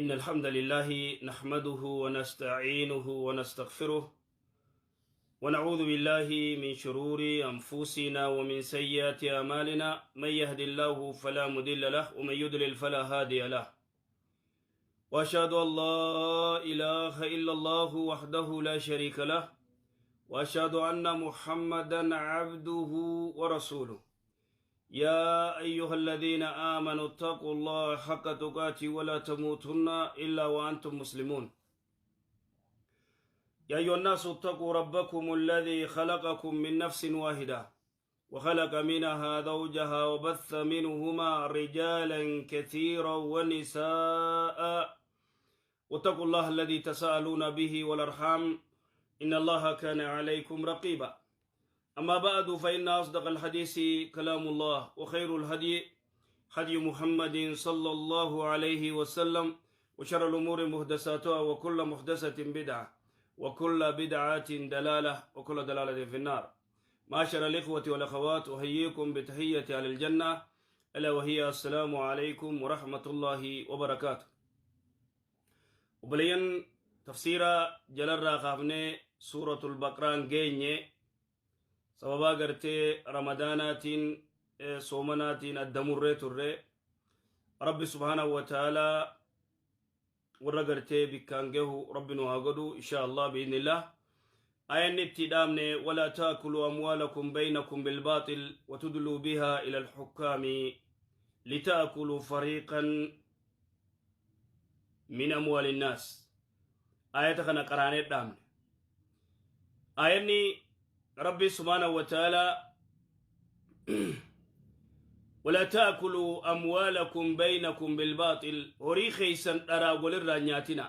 إن الحمد لله نحمده ونستعينه ونستغفره، ونعوذ بالله من شرور أنفسنا ومن سيئات أعمالنا. من يهد الله فلا مضل له، ومن يضلل فلا هادي له. وأشهد أن لا إله إلا الله وحده لا شريك له، وأشهد أن محمدا عبده ورسوله. يا أيها الذين آمنوا اتقوا الله حق تقاته ولا تموتن إلا وأنتم مسلمون. يا أيها الناس اتقوا ربكم الذي خلقكم من نفس واحدة، وخلق منها زوجها، وبث منهما رجالا كثيرا ونساء، واتقوا الله الذي تساءلون به والأرحام، إن الله كان عليكم رقيبا. أما بعد، فإن أصدق الحديث كلام الله، وخير الهدي هدي محمد صلى الله عليه وسلم، وشر الأمور محدثاتها، وكل محدثة بدعة، وكل بدعة دلالة، وكل دلالة في النار. معاشر الإخوة والأخوات، أحييكم بتحية أهل الجنة، ألا وهي السلام عليكم ورحمة الله وبركاته. Obboleeyyan، tafsiira jalarraa kaafnee Suuratul Baqraan geenye. Sababaa gartee Ramadaanaatiin, soomanaatiin addamurree turre. Rabbi سبحانه وتعالى warra gartee bikkaan gahu Rabbi nu haa godhu، إن شاء الله بإذن الله. Ayanni itti dhaamne: ولا تأكلوا أموالكم بينكم بالباطل وتدلوا بها إلى الحكام لتأكلوا فريقا من أموال الناس. Ayata kana qaraanee dhaamne. Ayanni Rabbi سبحانه وتعالى: ولا تأكلوا أموالكم بينكم بالباطل، horii keeysan dharaa walirraa nyaatina.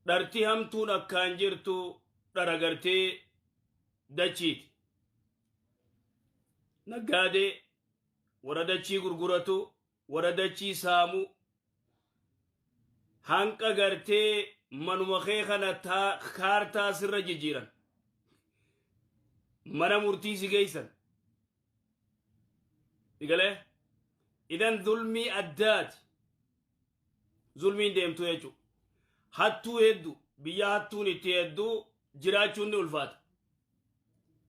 Dharti hamtuun akkaan jirtu dhara gartee dachiiti. Naggaadee, warra dachii gurguratu, warra dachii saamu, hanqa gartee manuma kee kana kaartaa sirra jijjiiran, mana murtii si geeysan. Igalee idan zulmii addaati, zulmiin deemtu jechu. Hattuu heddu, biyya hattuun itti hedduu jiraachuun ni ulfaata,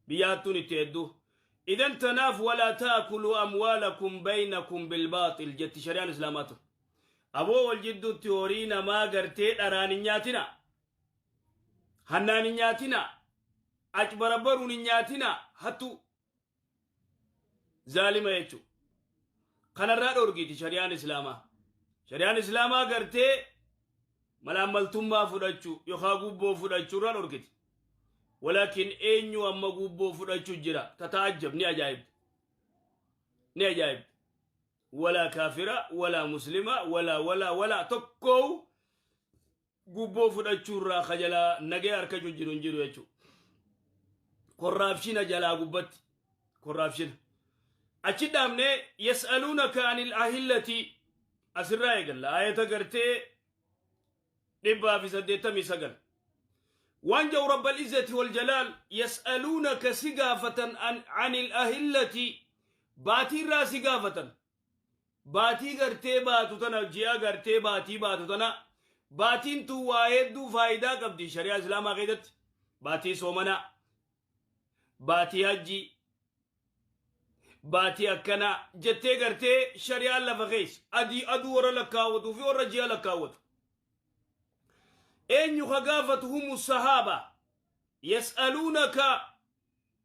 biyya hattuun itti hedduu. Idan tanaaf ولا تأكلوا أموالكم بينكم بالباطل jetti shari'aan Islaamaatu. Aboo, wal jidduutti horii namaa gartee dharaan hin nyaatina, hannaan hin nyaatina, acbarabbaruun hin nyaatina. Hattu zaalima jechu kanarraa dhorgiti shari'aan Islaamaa. Shari'aan Islaamaa gartee malaammaltummaa fudhachuu yookaan gubboo fudhachuu irraa dhorgiti. ولكن eenyu amma gubboo fudhachuu jira? تتعجب، ni ajaa'ibde, ni ajaa'ibde. ولا kaafira ولا muslima ولا ولا ولا tokkoo gubboo fudhachuu irraa kajalaa nagee harkachuu jiru hin jiru jechuu. Corruption jalaa gubbatti corruption. Achi dhaabne. يسألونك عن الأهلة asirraa eegalla, ayata gartee 189. Waan jau رب العزة والجلال: يسألونك si gaafatan، عن الأهلة baatii irraa si gaafatan. Baatii gartee baatu tana, ji'a gartee baatii baatu tana. Baatiin tun waa hedduu faayidaa qabdi shari'aa Islaamaa keessatti: baatii soomanaa, baatii hajjii, baatii akkanaa jettee gartee shari'aan lafa keessa adii aduu warra lakkaawwatuu fi warra ji'a lakkaawwatu. Eenyu ka gaafatu? هم الصحابة. يسألونك،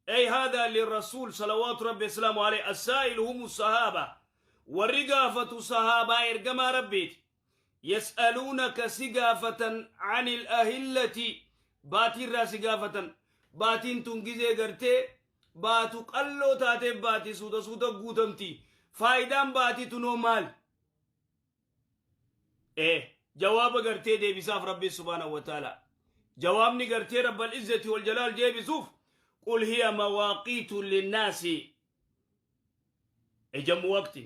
أي هذا للرسول صلوات ربي وسلامه عليه. السائل هم الصحابة، warri gaafatu sahaabaa ergamaa Rabbiiti. يسألونك si gaafatan، عن الأهلة baatii irraa si gaafatan. Baatiin tun gizee gartee baatu qalloo taatee baatii suuta suuta guutamti. Faayidaan baatii tunoo maal? Ee, jawaaba gartee deebisaaf Rabbi سبحانه وتعالى. Jawaabni gartee رب العزة والجلال deebisuuf: قل هي مواقيت للناس، جمع وقت،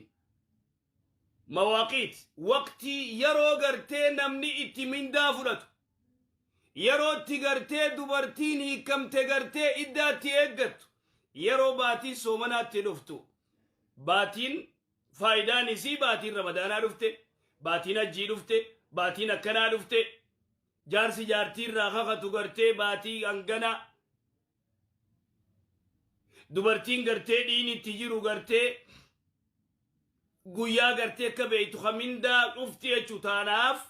مواقيت waqtii, yeroo gartee namni itti mindaa fudhatu, yeroo itti gartee dubartiin hiikamte gartee iddaatti eeggattu, yeroo baatiin soomanaatti dhuftu. Baatiin faayidaan isii, baatiin Ramadaanaa dhufte, Baatiin hajjii dhufte, baatiin akkanaa dhufte, jaarsi jaartii irraa kakatu gartee baatii hangana, dubartiin gartee dhiin itti jiru gartee guyyaa gartee akka beeytu kamindaa dhufti jechuu. Taanaaf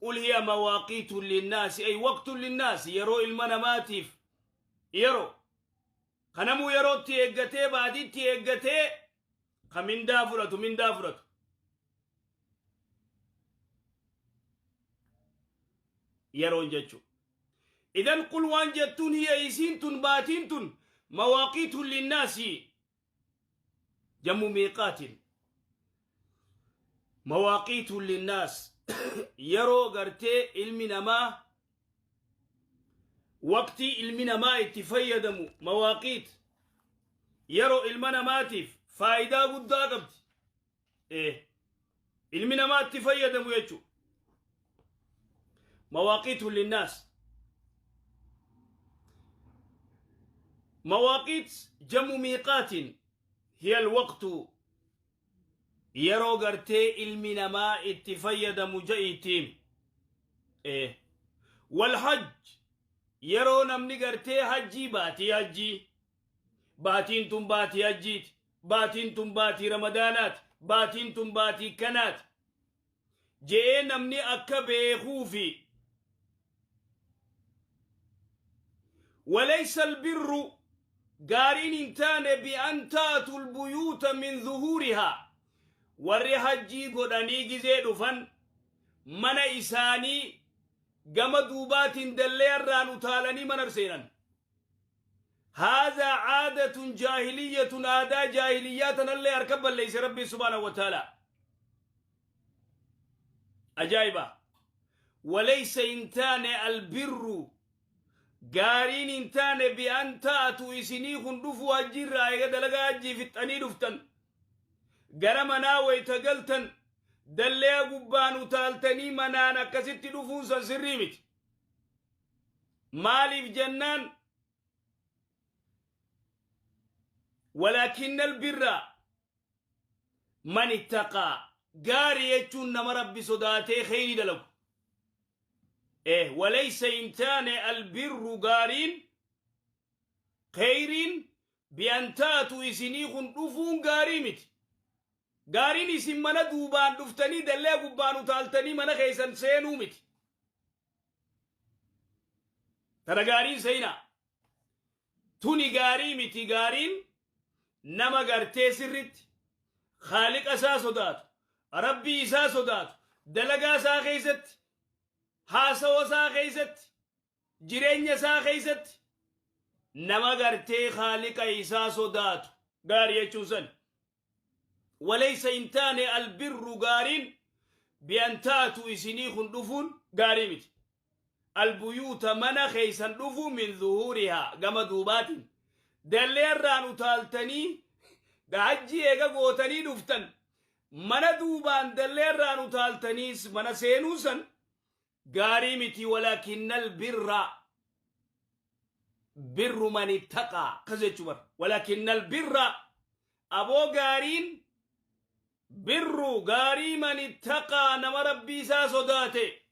qul hiya mawaaqiitun linnaasi, ay waqtun linnaasi, yeroo ilma namaatiif, yeroo kanamuu yerootti eeggatee, baatiitti eeggatee ka mindaa fudhatu mindaa fudhatu. Yeroon jechu idan qul waan jettuun, hiya isiin tun, baatiin tun, mawaaqiitun linnaasi, jammu miiqaatin, mawaaqiitun linnaas, yeroo gartee ilmi namaa, waqtii ilmi namaa itti fayyadamu. Mawaaqiit yeroo ilma namaatiif faayidaa guddaa qabdi, ilmi namaa itti fayyadamu jechu. Mawaaqiitun linnaas, mawaaqiit jamu miiqaatin, hiya alwaqtu, yeroo gartee ilmi namaa itti fayyadamu ja'iittiin. Walhajj, yeroo namni gartee hajjii, baatii hajjii, baatiin tun baatii hajjiiti, baatiin tun baatii Ramadaanaati, baatiin tun baatii kanaati je'ee namni akka beekuufi. Walaysa albirru, gaariin hin taane, bi'an taatu albuyuuta min zuhuurihaa, warri hajjii godhanii gizee dhufan mana isaanii gama duubaatiin dalleeyarraan utaalanii mana seenan. Haadhaa caadatun jaahiliyyatun, aadaa jaahiliyyaa tanallee harka balleeyse Rabbiin subhaanahu wa ta'ala. Ajaa'iba! Walaysa hin taane, albirru gaariin hin taane, bi'an taatu isinii kun dhufuu hajjiirraa eega dalagaa hajjii fixxanii dhuftan, gara manaa wayta galtan dallee gubbaan utaaltanii manaan akkasitti dhufuun san sirrii miti. Maaliif jennaan, walaakinna albirra man ittaqaa, gaarii jechuun nama Rabbi sodaatee kheyrii dalagu. Walaysa hin taane, albirru gaariin, kheyriin, bi'an taatu isinii kun dhufuun gaarii miti. Gaariin isin mana duubaan dhuftanii dallee gubbaan utaaltanii mana keessan seenuu miti. Tana gaariin seenaa tuni gaarii miti. Gaariin nama gartee sirritti Khaaliqa isaa sodaatu, Rabbii isaa sodaatu, dalagaa isaa keessatti, haasawa isaa keessatti, jireenya isaa keessatti nama gartee Khaaliqa isaa sodaatu gaarii jechuun san. Walaysa hin taane, albirru gaariin, bi'an taatu isinii kun dhufuun gaarii miti, albuyuuta mana keessan dhufuu, min zuhuurihaa gama duubaatiin dalleerraan utaaltanii, hajjii eega gootanii dhuftan mana duubaan dalleerraan utaaltaniis mana seenuu san gaarii miti. Walaakinnal birra birru man ittaqaa, akkas jechuu bar. Walaakinnal birra, aboo gaariin, birru gaarii, man ittaqaa, nama Rabbii isaa sodaate.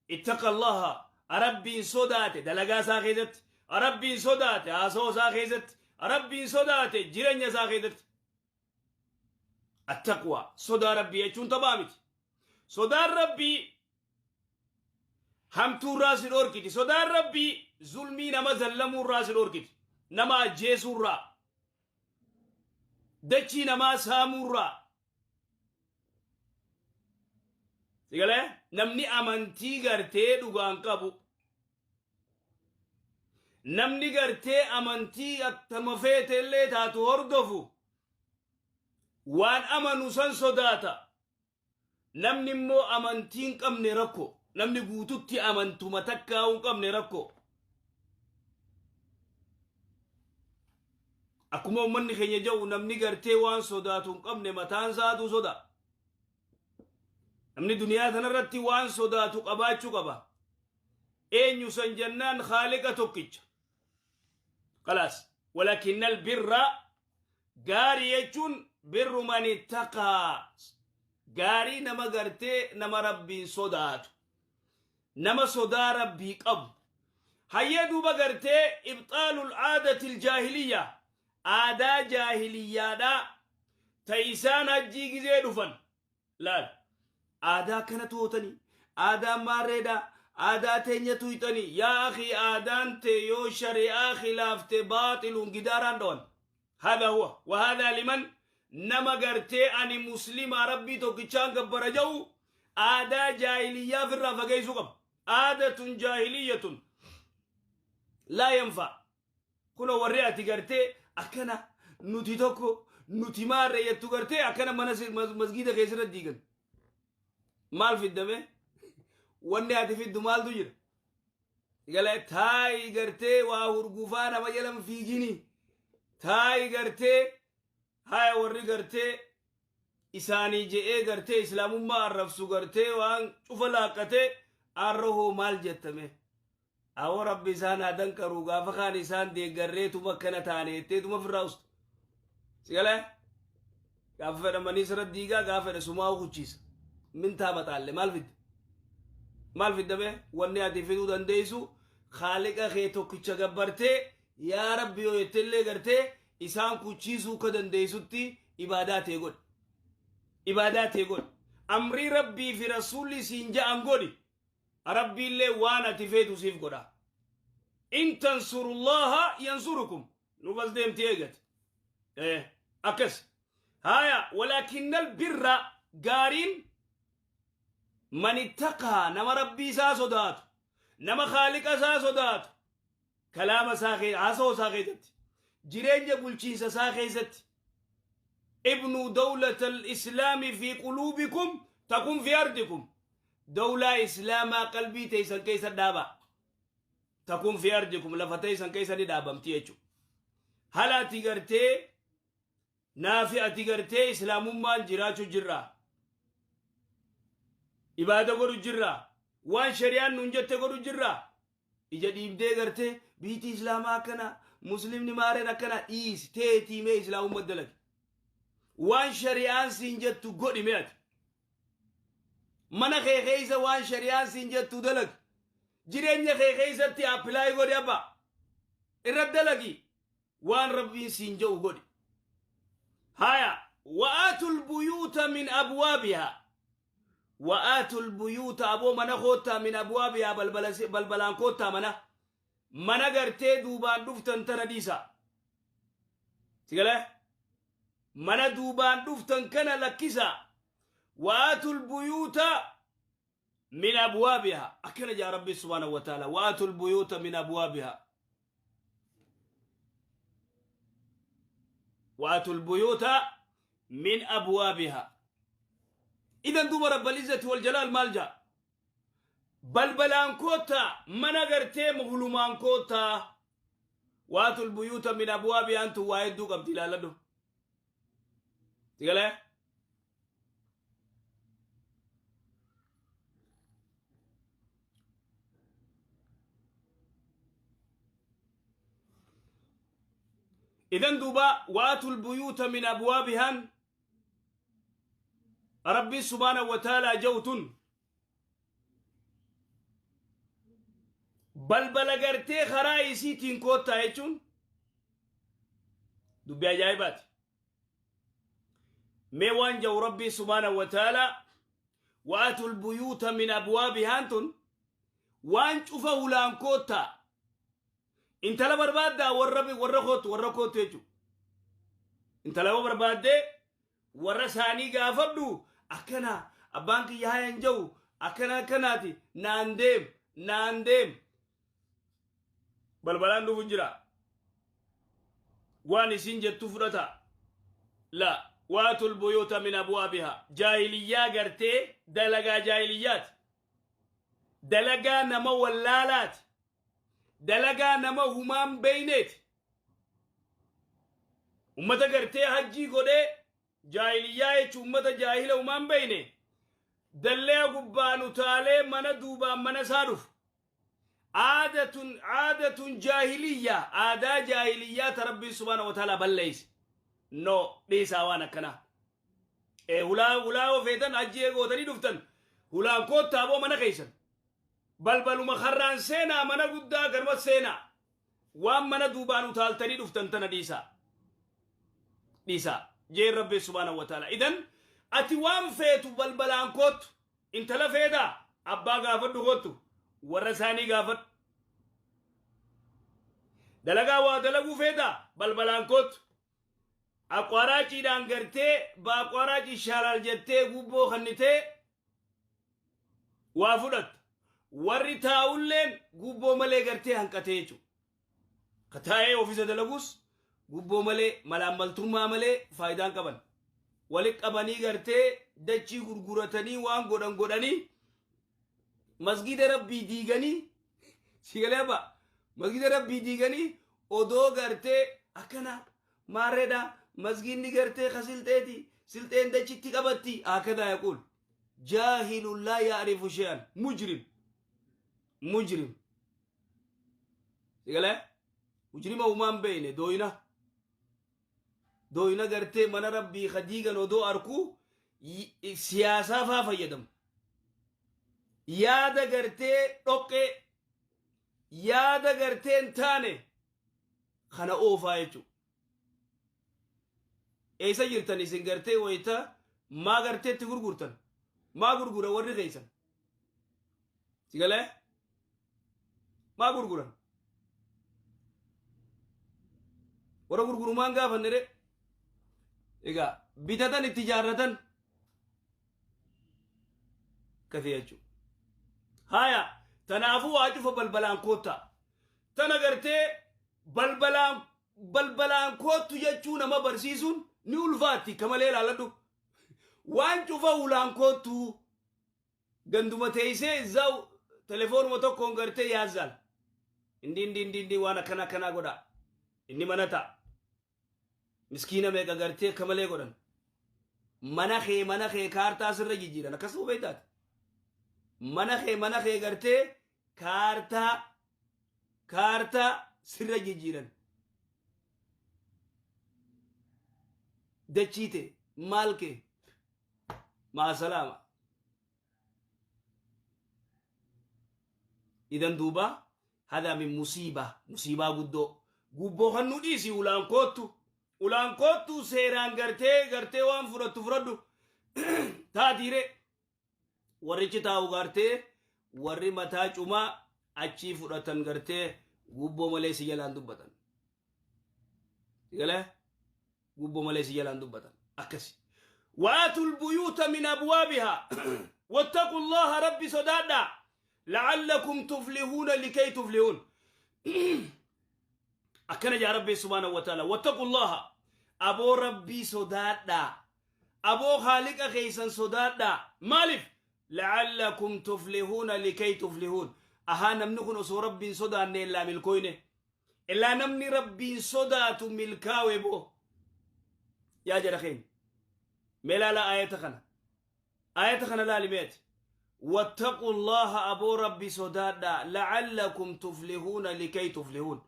Ittaqa Allaha, Rabbiin sodaate dalagaa isaa keessatti, Rabbiin sodaate haasawaa isaa keessatti, Rabbiin sodaate jireenya isaa keessatti. Attaqwa, sodaa Rabbii jechuun taphaa miti. Sodaan Rabbii hamtuurraa si dhorkiti. Sodaan Rabbii zulmii nama zallamuurraa si dhorkiti, nama ajjeesuurraa, dachii namaa saamuurraa. Sigalee namni amantii gartee dhugaan qabu, namni gartee amantii attama feeteellee taatu hordofu, waan amanu san sodaata. Namni immoo amantii hin qabne rakko. Namni guututti amantuma takkaa hin qabne rakko. Akkuma uummanni keenya jedhu, namni gartee waan sodaatu hin qabne mataan isaatu soda. Namni duniyaa kanarratti waan sodaatu qabaachuu qaba. Eenyu san jennaan, Khaaliqa tokkicha. Khalaas. Walaakinnal birra, gaarii jechuun, birru man ittaqaa, Gaarii nama gartee nama Rabbiin sodaatu, nama sodaa Rabbii qabu. Hayyee, duuba gartee ibxaalul aadatil jaahiliyya, aadaa jaahiliyyaadha ta isaan hajjii gizee dhufan laal aadaa akkana tootanii, aadaa maarreedha, aadaa teenya tuyxanii. Yaa akii, aadaan tee yoo shari'aa khilaafte baaxiluun gidaaraan dhawan. Hada huwa wa hada liman nama gartee ani muslimaa Rabbii tokkichaan gabbara ja'u aadaa jaahiliyyaa firraa fageessuu qaba. Aadatun jaahiliyyatun laa yanfa. Kuno warri ati gartee akkana nuti tokko nuti maarree jettu gartee akkana mana masgiida keessirra diigan. Maal fiddame? Wanni ati fiddu maaltu jira? Gala taayi, gartee waa hurgufaa nama jalan fiigini. Taayi gartee haya warri gartee isaanii je'ee gartee islaamummaa arrabsu gartee waan cufa laaqqatee arra hoo maal jettame? Awoo, Rabbi isaan haa danqaru, gaafa kaan isaan deeggarreetuma akkana taane jetteetuma ofirraa usta. Sigalee gaafa fedhamanii sirra diigaa, gaafa fedhe sumaa hukuchiisa. Mintaa maxaalle maal fidde? Maal fiddame? Wanni ati fiduu dandeessu Khaaliqa kee tokkicha gabbartee yaa Rabbi yoo jettellee gartee isaan kuchiisuu akka dandeessutti ibaadaa tee godhi. Ibaadaa tee godhi. Amrii Rabbii fi Rasuulli siin ja'an godhi. Rabbiillee waan ati feetu siif godha. In tansurullaha yansurukum. Nuuf as deemti eegate. Akkas. Haya, walaakinnal birra, gaariin, man ittaqaa, nama Rabbii isaa sodaatu, nama Khaaliqa isaa sodaatu, kalaama isaa, haasawaa isaa keessatti, jireenya bulchiinsa isaa keessatti. Ibnuu dawlata al-islaami fi quluubikum takun fi ardikum. Dawlaa islaamaa qalbii teessan keessa dhaabaa. Takun fi ardikum, lafa teessan keessa ni dhaabamti jechuudha. Hala ati gartee naafi ati gartee islaamummaan jiraachuu jirra. Ibaada godhu jirra. Waan shari'aan nuun jette godhu jirra. Ija dhiibdee gartee biitii islaamaa akkana, muslimni maareen akkana dhiisi, teetii mee islaamummaa dalagi. Waan shari'aan siin jettu godhi mee ati. Mana kee keessa waan shari'aan siin jettu dalagi. Jireenya kee keessatti apply godhi abba. Irra dalagi. Waan Rabbiin siin jedhu godhi. Haya, wa'aatul buyuuta min abwaabihaa. Wa'aatul buyuuta, aboo mana koottaa, min abwaabihaa, balbalaan koottaa mana. Mana gartee duubaan dhuftan tana dhiisa. Sigalee? Mana duubaan dhuftan kana lakkisa. Wa'aatul buyuuta min abwaabihaa. Akkana jaa Rabbi subhaanahu wa ta'ala. Wa'aatul buyuuta min abwaabihaa. Wa'aatul buyuuta min abwaabihaa. Idan duuba Rabbal izzati wal jalaal maal jaa? Balbalaan koottaa mana, gartee muhulumaan koottaa. Waatul buyuuta min abwaabihaan tun waa hedduu qabdi, ilaaladhu. Sigalee? Idan duuba waatul buyuuta min abwaabihaan Rabbi subhaanahu wa ta'aalaa ja'u tun balbala gartee karaa isiitiin koottaa jechuun dubbii ajaa'ibaati. Mee waan ja'u Rabbii subhaanahu wa ta'aalaa, wa'atul buyuuta min abwaabihaan tun waan cufa hulaan koottaa. Intala barbaaddaa, warra koottu, warra koottu jechuudha. Intala yoo barbaaddee warra isaanii gaafadhu, akkana abbaan kiyya haya hin jiru, akkana akkanaati, naan deem, naan deem. Balbalaan dhufu jira. Waan isin jettu fudhata. La waatul buyuuta min abwaabihaa. Jaahiliyyaa gartee dalagaa jaahiliyyaati. Dalagaa nama wallaalaati. Dalagaa nama humaan beeyneeti. Ummata gartee hajjii godhee jaahiliyyaa jechuun ummata jaahila humaan beeyne dallee gubbaan utaalee mana duubaan mana isaa dhufu. Aadatun jaahiliyyaa, aadaa jaahiliyyaa ta Rabbiin subhaana wa ta'ala balleeyse. No, dhiisaa waan akkanaa. Hulaa hulaa yoo feetan hajjii gootanii dhuftan hulaan koottaa boo mana keessan. Balbaluma karraan seenaa, mana guddaa ganuma seenaa. Waan mana duubaan utaaltanii dhuftan tana dhiisaa. Dhiisaa. Jeen Rabbi subhaanahu wa ta'ala. Idan ati waan feetu balbalaan koottu. Intala feetaa abbaa gaafadhu koottu. Warra isaanii gaafadhu. Dalagaa waa dalaguu feetaa balbalaan koottu. Aqwaaraaciidhaan gartee baaqwaaraacii shaalaal jettee gubboo kannitee waa fudhatta. Warri taa'ulleen gubboo malee gartee hanqatee jechuudha. Ka taa'ee ofiisa dalagus gubboo malee, malaammaltummaa malee faayidaan qaban. Wali qabanii gartee dachii gurguratanii waan godhan godhanii masgida Rabbii diiganii, sigalee abbaa, masgida Rabbii diiganii odoo gartee akkana maarreedha, masgidni gartee ka silxeeti, silxeen dachitti qabatti akkadaa yaquul jaahilun laa yaarifu she'an, mujrim mujrim, sigalee mujrima umaan beeyne, dooyina dooyina gartee mana Rabbii ka diigan odoo arkuu siyaasaa faa fayyadamu. Yaada gartee dhoqqee, yaada gartee hin taane kana oofaa jechuudha. Eessa jirtan isin gartee wayita maa garteetti gurgurtan? Maa gurgura warri keessan? Sigalee? Maa gurguran? Warra gurgurumaan gaafanne ree? Egaa bitatan itti ijaarratan akkasii jechuudha. Haya, tanaafuu waa cufa balbalaan koottaa. Tana gartee balbalaan balbalaan koottu jechuu nama barsiisuun ni ulfaatti kamalee ilaaladhu. Waan cufa ulaan koottu, ganduma teessee izzaa'u telefoonuma tokkoon gartee yaazzaal. Indi indi indi indi waan akkana akkanaa godhaa. Inni mana ta'a. Miskiina meeqa gartee akka malee godhan. Mana kee kaartaa sirra jijjiiran akkasuma beektaati. Mana kee gartee kaartaa sirra jijjiiran. Dachiite maal kee maasalaama. Idan duuba hada min musiiba, musiibaa guddoo. Gubboo kan nu dhiisi, ulaan koottu. Ulaan koottu, seeraan gartee waan fudhattu fudhadhu. Taatiire warrichi taa'u gartee warri mataa cumaa achii fudhatan gartee gubboo malee si jalaan dubbatan. Galee gubboo malee si jalaan dubbatan akkasi. وآتوا البيوت من أبوابها واتقوا الله، ربي صدادا، لعلكم تفلحون، لكي تفلحون. أكن يا ربي سبحانه وتعالى واتقوا الله، أبو ربي صدادا، أبو خالق خيسا صدادا. مالف؟ لعلكم تفلحون، لكي تفلحون. أها، namni kun osoo Rabbiin sodaanne illaa milkooyne, illaa namni Rabbiin sodaatu milkaawe boo. Yaa jara keenya, mee laala ayata kana, ayata kana laali meeti. واتقوا الله، أبو ربي صدادا، لعلكم تفلحون، لكي تفلحون.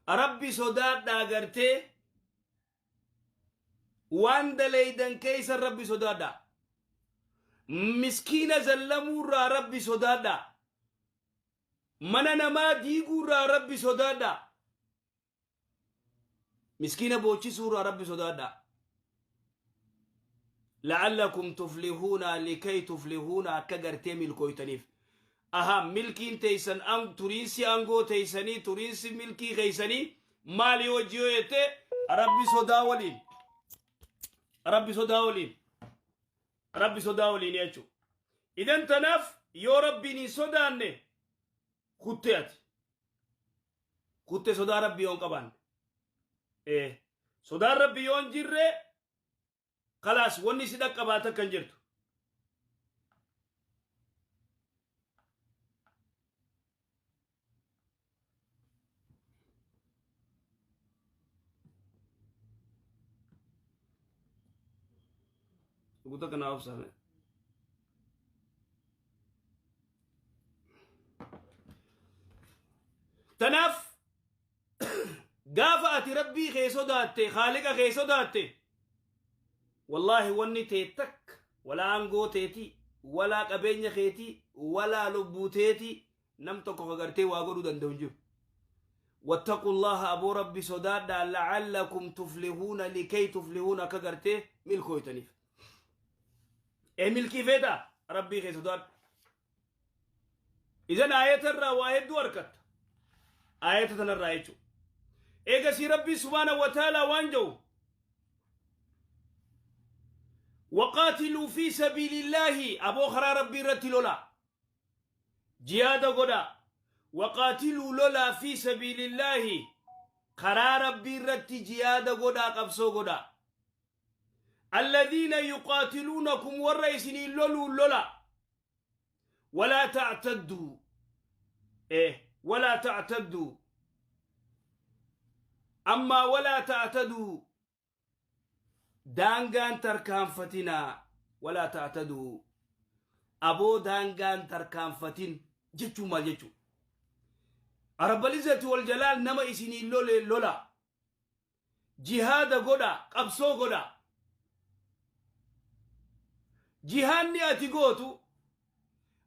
ربي صدادا قرتي waan dalaydan keeysan Rabbi sodaadha. Miskiina zallamuurraa Rabbi sodaadha. Mana namaa diiguurraa Rabbi sodaadha. Miskiina boochisuurraa Rabbi sodaadha. لعلكم تفلحون، لكي تفلحون، akka gartee milkooytaniif. Aha, milkiin teeysan an turiinsi aangoo teeysanii, turiinsi milkii keeysanii maali wajji yoo jette, Rabbi sodaa waliin, Rabbi sodaa waliin, Rabbi sodaa waliin jechuudha. Idan tanaaf yoo Rabbiin hin sodaanne kuttee, ati kuttee sodaa Rabbii yoo hin qabaanne, sodaan Rabbii yoo hin jirre, kalaas wanni si dhaqqabaata kan jirtu. Guuta kanaa obsame. Tanaaf gaafa ati Rabbii kee sodaatte, Haaliqa kee sodaatte, wallaahi wanni tee takka Walaa aangoo teetii, walaa qabeenya keetii, walaa lubbuu teetii nam tokko ka gartee waa godhuu danda'u hin jiru. Wattaqu llaha, aboo Rabbi sodaadhaa, la'allakum tuflihuuna, likay tuflihuuna, akka gartee milkooytaniif. Ee, milkii feetaa? Rabbii kee sodaadhu. Idan aayata irraa waa hedduu argatta. Aayata tanarraa jechuudha. Eegasii Rabbii subhaanahu wa ta'aalaa waan jedhu: waqaatiluu fi sabiilillaahi, aboo karaa Rabbii irratti lolaa. Jihaada godhaa. Waqaatiluu, lolaa, fi sabiilillaahi, karaa Rabbii irratti jihaada godhaa, qabsoo godhaa. Alladhiina yuqaatiluunakum, warra isiniin loluun lola. Walaa ta'tadduu, walaa ta'tadduu, ammaa walaa ta'taduu, daangaan tarkaanfatinaa. Walaa ta'taduu, aboo daangaan tarkaanfatin jechuun maal jechuu? Rabbal izzati wal jalaal nama isiniin lole lola, jihaada godha, qabsoo godha. Jihaanni ati gootu,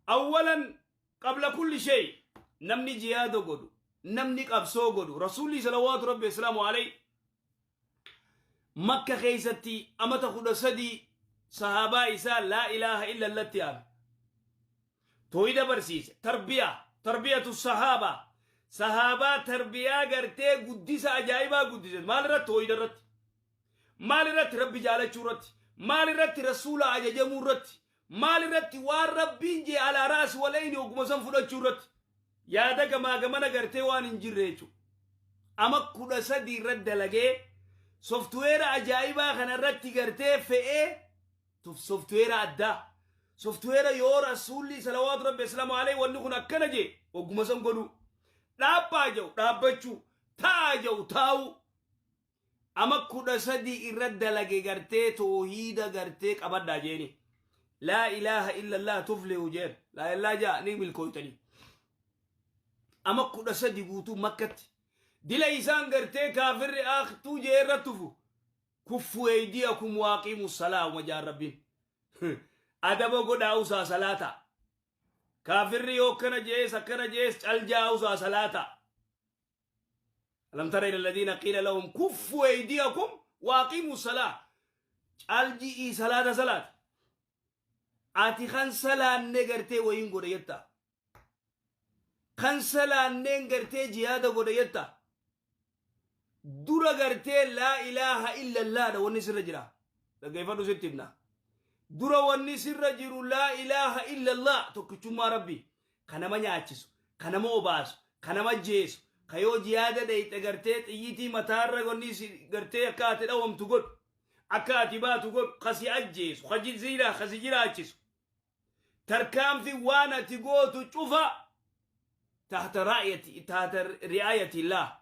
awwalan qabla kulli shay, namni jihaada godhu, namni qabsoo godhu, Rasuulli salawaatu Rabbi islaamu alay Makka keessatti amata 13 sahaabaa isaa laa ilaaha illa allatti yaame, tooyida barsiise, tarbiyaa, tarbiyatu sahaabaa, sahaabaa tarbiyaa gartee guddisa ajaa'ibaa guddise. Maal irratti? Tooyida irratti. Maal irratti? Rabbi jaalachuu irratti. Maal irratti? Rasuula ajajamuu irratti. Maal irratti? Waan Rabbiin jee alaa raas walayni oguma san fudhachuu irratti. Yaada gamaa gamana gartee waan hin jirre jechuudha. Ama 13 irratti dalagee software ajaa'ibaa kana irratti gartee fe'ee, software addaa, software yoo Rasuulli salawaatu Rabbi islaamu alayhi wanni kun akkana jee ogguma san godhuu, dhaabbaa jedhu dhaabbachuu, taa'aa jedhu taa'uu, ama 13 irra dalage gartee toohiida gartee qabadhaa jeeni. Laa ilaaha illallah tuflihu jeen, laa ilaaha jaa ni milkooytanii. Ama 13 guutuu Makkatti dila isaan gartee kaafirri aaktuu jee irra tufu, kuffu eydiyakum waaqiimu salaa uma jaan. Rabbiin adaba godhaa, usaa salaata. Kaafirri yoo akkana jees akkana jees caljaa, usaa salaata. Alam tara ila alladhiina qiila lahum kuffu eydiyakum waaqiimu salaa, calji'ii salaata salaata. Ati kan salaanne gartee wayiin godhe jetta, kan salaanneen gartee jihaada godhe jetta. Dura gartee laa ilaaha illallaadha wanni sirra jira. Dhaggeeffadhu, sitti himna. Dura wanni sirra jiru laa ilaaha illallah, tokkichummaa Rabbi, ka nama nyaachisu, ka nama obaasu, ka nama jeesu, ka yoo jihaada dheyxe gartee xiyyitii mataarra wanni gartee akka ati dhawamtu godhu, akka ati baatu godhu, ka si ajjeesu, ka jiziidha, ka si jiraachisu. Tarkaanfi waan ati gootu cufa tahta raayati, tahta ri'aayati illaah,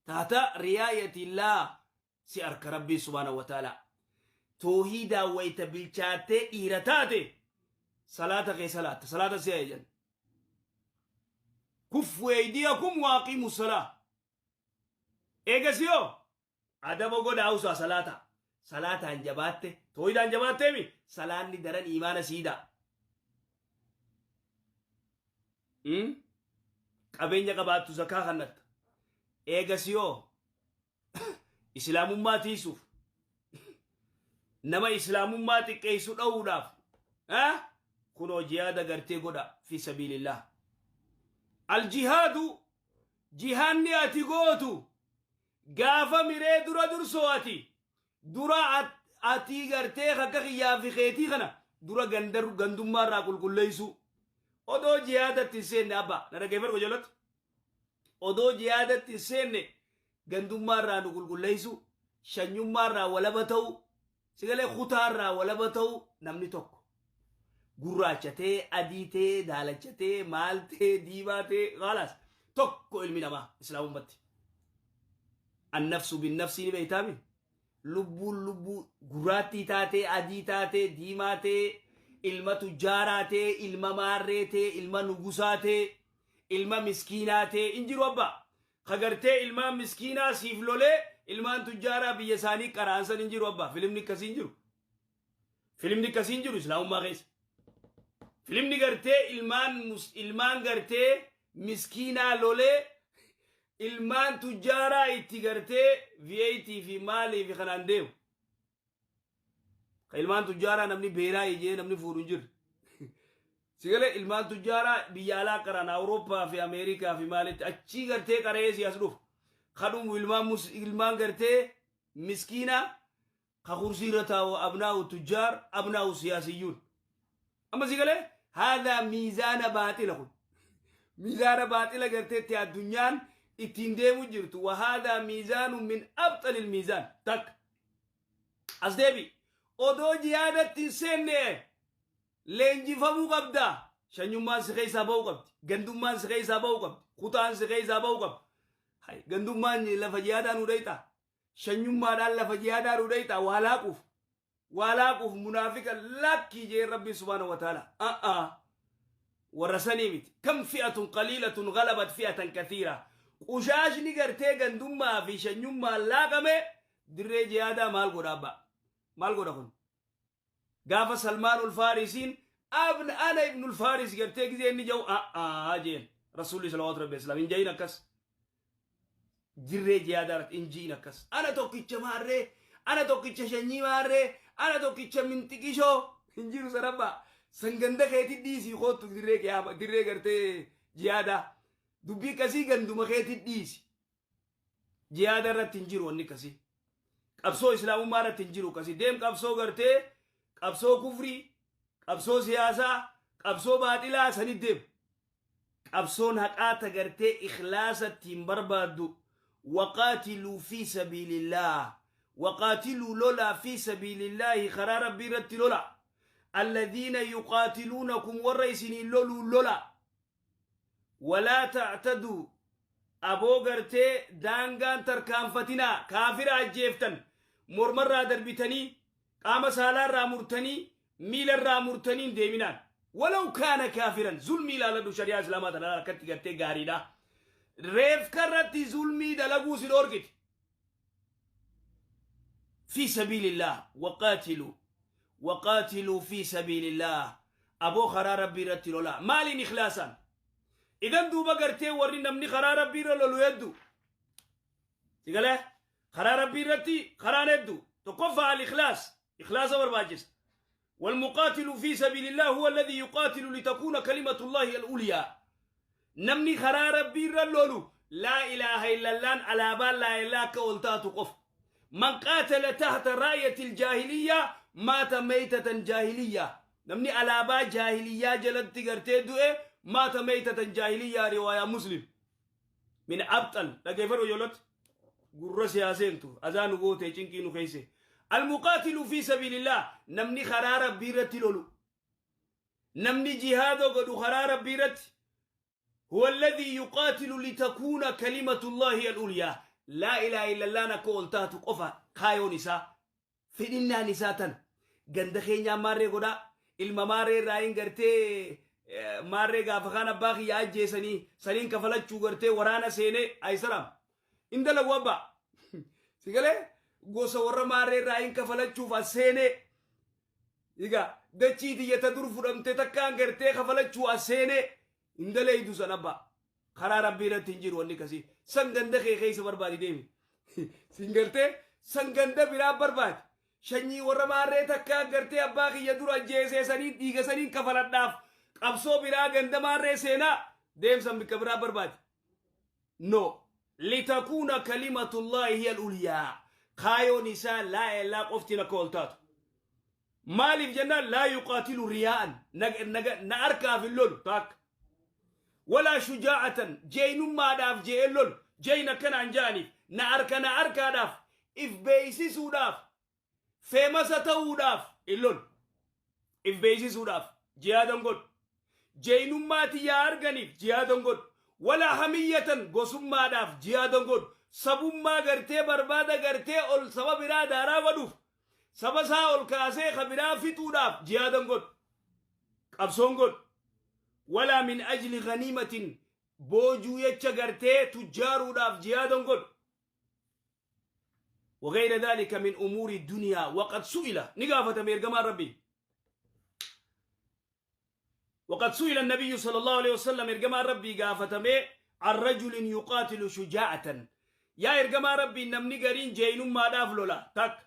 tahta ri'aayati illaah, si arka Rabbii subhaanahu wa ta'ala. Toohiidaa wayta bilchaattee dhiira taate salaata kee salaatta, salaata si ajajan. Kuffu eydiyakum waaqimu salaa. Eegasiyoo adaba godhaa, usaa salaata. Salaataan jabaatte, toohidaan jabaatteemi, salaanni daran iimaana siidaa. Qabeenya qabaattu zakaa kannatta. Eegasiyoo islaamummaa tiisuuf, nama islaamummaa xiqqeessu dha'uudhaaf, kunoo jihaada gartee godha fi sabiilillah. Aljihaadu, jihaanni ati gootu gaafa miree dura dursoo ati dura ati gartee akka kiyyaa fi keetii kana dura ganda gandummaa irraa qulqulleessuu, odoo jihaadatti hin seenne. Abba, na dhaggeeffadhu qajeelatti. Odoo jihaadatti hin seenne gandummaa irraa nu qulqulleessuu, shanyummaa irraa walaba ta'uu, sigalee kutaa irraa walaba ta'uu. Namni tokko gurraachatee, adii ta'ee, daalachatee, maal ta'ee, diimaa ta'ee, khalaas, tokko ilmi namaa islaamummatti. Annafsu binnafsii ni beektaami. Lubbuun lubbuu, gurraattii taatee, adii taatee, diimaa ta'ee, ilma tujjaaraa ta'ee, ilma maarree ta'ee, ilma nugusaa ta'ee, ilma miskiinaa ta'ee hin jiru abbaa. Ka gartee ilmaan miskiinaa siif lolee ilmaan tujjaaraa biyya isaanii qaraansan hin jiru abbaa. Filimni akkasii hin jiru. Filimni akkasii hin jiru islaamummaa keessa. Filimni gartee ilmaan gartee miskiinaa lolee ilmaan tujjaaraa itti gartee V8 fi maalii fi kanaan deemu. Ka ilmaan tujjaaraa namni beeraa ijee namni fuudhu hin jiru. Sigalee ilmaan tujjaaraa biyya alaa qaran, Awurooppaa fi Ameerikaa fi maalitti achii gartee qaree siyaas dhufu. Kadhumu ilmaan gartee miskiinaa ka kursii irra taa'u abnaa'u tujjaar, abnaa'u siyaasiyyuun. Amma sigalee haadha miizaana baaxila kun. Miizaana baaxila garteetti addunyaan ittiin deemu jirtu. Wahaadha miizaanu min abxalil miizaan takka. As deebi. Odoo jihaadatti hin seenne leenjifamuu qabda. Shanyummaan si keessaa ba'uu qabdi. Gandummaan si keessaa ba'uu qabdi. Kutaan si keessaa ba'uu qabdi. Hay, gandummaan lafa jihaadaa nu dhayxa. Shanyummaadhaan lafa jihaadaa nu dhayxa. Waa laaquuf. Waa laaquuf munaafika lakkii jee Rabbi subhaanahu wa ta'ala. A'a. Warra sanii miti. Kam fi'atun qaliilatun ghalabat fi'atan kathiira. Qushaashni gartee gandummaa fi shanyummaan laaqame dirree jihaadaa maal godha abbaa? Maal godha kun? Gaafa Salmaan Ulfaarisiin abna ana ibnul Faaris gartee gizee inni jau a'aa jeen. Rasuulli salawaatu rabbi islaam hin jahin akkas. Dirree jihaadaa irratti hin ji'in akkas. Ana tokkicha maarree, ana tokkicha shanyii maarree, ana tokkicha minxiqishoo hin jiru sanabbaa. Sanganda keetii dhiisii koottu dirree qiyaama, dirree gartee jihaadaa. Dubbii akkasii ganduma keetii dhiisi. Jihaada irratti hin jiru wanni akkasii. Qabsoo islaamummaa irratti hin jiru akkasii. Deem qabsoo gartee, qabsoo kufrii, qabsoo siyaasaa, qabsoo baaxilaa sanit deem. Qabsoon haqaa ta gartee ikhlaasa ittiin barbaaddu, waqaatiluu fi sabiilillaah, waqaatiluu, lolaa, fi sabiilillaahi, karaa rabbii irratti lola, alladhiina yuqaatiluunakum, warra isiniin loluu lola, walaa ta'taduu, aboo gartee daangaan tarkaanfatinaa. Kaafira ajjeeftan mormarraa darbitanii, qaama saalaarraa murtanii, miilarraa murtanii hin deeminaan. Walaw kaana kaafiran. Zulmii ilaaladhu, shari'aa islaamaa tana akkatti gartee gaariidha. Reefka irratti zulmii dalaguu si dhoorkiti. Fi sabiilillah waqaatiluu, waqaatiluu fi sabiilillah, aboo karaa rabbii irratti lolaa. Maaliin? Ikhlaasaan. Idan duuba gartee warri namni karaa rabbii irra lolu hedduu sigalee karaa rabbii irratti karaan hedduu. Tokkoffaa al ikhlaas, ikhlaasa barbaachisa. والمقاتل في سبيل الله هو الذي يقاتل لتكون كلمة الله العليا. نمني خرا ربي رلولو لا إله إلا الله على بال لا إله كولتات قف. من قاتل تحت راية الجاهلية مات ميتة جاهلية. نمني على بال جاهلية جلد تغرتي دوئ مات ميتة جاهلية، رواية مسلم. من أبطل لكيف يولت gurra siyaaseentu azaan goote cinqii nu keeyse. المقاتل في سبيل الله، namni karaa rabbii irratti lolu, namni jihaada godhu karaa rabbii irratti, هو الذي يقاتل لتكون كلمة الله العليا. لا إله إلا الله نكو oltaatu qofa kaayoon isaa, fedhinnaan isaa tan. Ganda keenyaa maarree godhaa, ilma maarree irraa hin gartee maarree gaafa kaan abbaa kiyya ajjeesanii saniin kafalachuu gartee waraana seenee ayisalaam in dalagu abbaa. Sigalee gosa warra maarree irraa hin kafalachuuf as seenee, egaa dachii tiyyata dur fudhamte takkaan gartee kafalachuu as seenee hin daleeydu san abbaa. Karaa rabbii irratti hin jiru wanni akkasii. San ganda kee keessa barbaadi deemi. Sin gartee san ganda biraa barbaadi. Shanyii warra maarree takkaan gartee abbaa kiyya dura ajjeesee saniin dhiiga saniin kafaladhaaf qabsoo biraa ganda maarree seenaa deemsan bikka biraa barbaadi. No, litakuuna kalimatullaahi hiya al-ulyaa. Kaayoon isaa laa ilaa qoftiin akka ol taatu. Maaliif jennaan, laa yuqaatilu riyaa'an, na harkaaf hin lolu taakka, walaa shujaa'atan, jeeynummaadhaaf je'ee lolu, jeeyn akkanaan ja'aniif, na harka na harkaadhaaf, if beeysisuudhaaf, famous ta'uudhaaf hin lolu. If beeysisuudhaaf jihaadan godhu, jeeynummaa tiyyaa arganiif jihaadan godhu, walaa hamiyyatan, gosummaadhaaf jihaadan godhu, sabummaa gartee barbaada gartee ol saba biraa daaraa godhuuf, saba isaa ol kaasee ka biraa fixuudhaaf jihaadan godhu, qabsoon godhu, walaa min ajli ganiimatin, boojuu jecha gartee tujjaaruudhaaf jihaadan godhu, وغير ذلك من أمور الدنيا. وقد سئل، نقافة ميرقمان ربي. وقد سئل النبي صلى الله عليه وسلم، ergamaa Rabbii gaafatame، عن رجل يقاتل شجاعة. Yaa ergamaa Rabbii, namni gariin jeenummaadhaaf lola takka،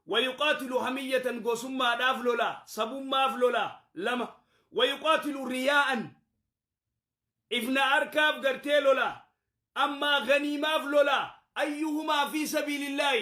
ويقاتل حمية، gosummaadhaaf lola، sabummaaf lola lama، ويقاتل رياء، ifna harkaaf gartee lola، ammaa ganiimaaf lola. أيهما في سبيل الله؟